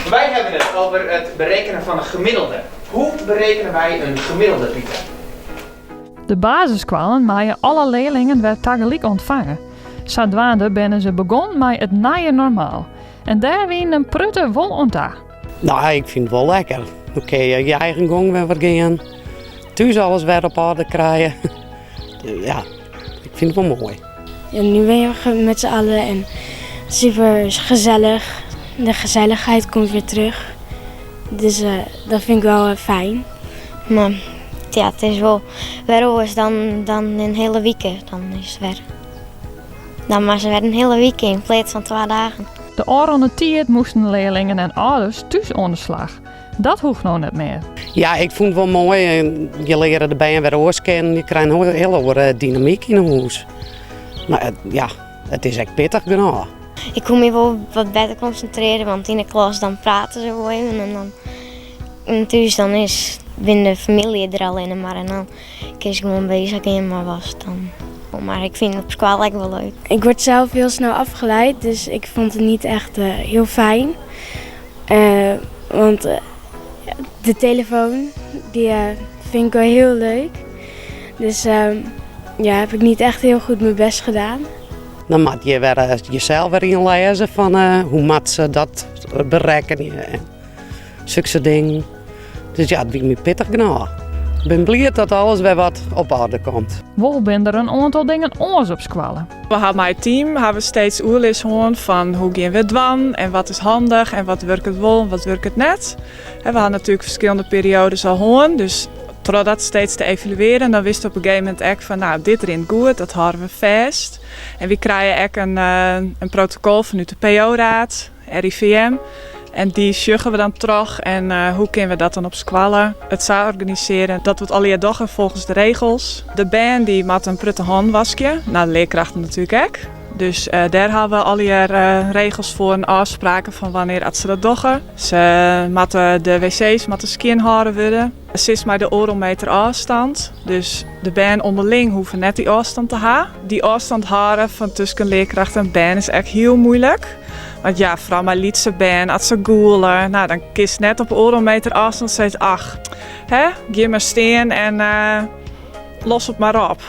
Wij hebben het over het berekenen van een gemiddelde. Hoe berekenen wij een gemiddelde, Pieter? De basisskoallen meie alle learlingen wer tagelyk ûntfange. Sadwaande binne se begûn mei it nije normaal. En dêr wienen in protte wol oan ta. No, ik fyn it wol lekker. Dan kinne je je eigen gong wer wat gean. Thús alles wer op oarder krije. Ja, ik fyn it wol moai. Ja, nu ben je met z'n allen en super gezellig. De gezelligheid komt weer terug. Dus uh, dat vind ik wel uh, fijn. Maar ja, it is wol wer oars dan, dan in hiele wike. Dan is it wer. Dan moatte se wer in hiele wike yn pleats fan twa dagen. De ôfrûne tiid moasten learlingen en âlders thús oan de slach. Dat hoecht no net mear. Ja, ik fûn it wol moai. Je leare de bern wer oars kennen. Je krije in hiele oare dynamyk yn 'e hûs. Mar ja, it is ek pittich genôch. Ik koe my wol wat better konsintrearje, want yn de klas dan prate se wol even en dan en thús dan is binne de famylje der allinne mar en dan kinst gewoan beuzich gean mei wat dan. Mar ik fyn op skoalle ek wol leuk. Ik word zelf heel snel afgeleid, dus ik vond het niet echt uh, heel fijn. Uh, want uh, de telefoon, die uh, vind ik wel heel leuk. Dus ja, heb ik niet echt heel goed mijn best gedaan. Dan moat je wer jesels wer ynlêze fan hoe moat se dat berekkenje en sokke dingen. Dus ja, it wie my pittich genôch. Ik bin bliid dat alles wer wat op oarder komt. Wol binne der in oantal dingen oars op skoalle. We hawwe mei it team hawwe we steeds oerlis hân fan hoe gean we it dwaan en wat is handich en wat wurket wol en wat wurket net. We hawwe natuerlik ferskillende perioades al hân, dus troch dat steeds te evaluearjen, dan witst op in gegeven momint ek fan no, dit rint goed, dat hâlde we fêst. En wy krije ek in, in protokol fanút de PO-raad, RIVM. En dy sjogge we dan troch en uh, hoe kinne we dat dan op skoalle it sa organisearje dat we it allegear dogge folgens de regels. De bern dy moatte in protte hannen waskje, no de learkrachten natuerlik ek. Dus uh, dêr hawwe we allegear uh, regels foar en ôfspraken fan wannear at se dat dogge. Se moatte de wc's moatte skjin hâlden wurde. Sis mar de oardel meter ôfstân. Dus de bern ûnderling hoege net dy ôfstân te ha. Dy ôfstân hâlde fan tusken learkracht en bern is ek hiel muoilik. Want ja, foaral mei lytse bern, as se gûle, no, dan kinst net op oardel meter ôfstân sizze, ach, hè, gean mar stean en uh, los it mar op.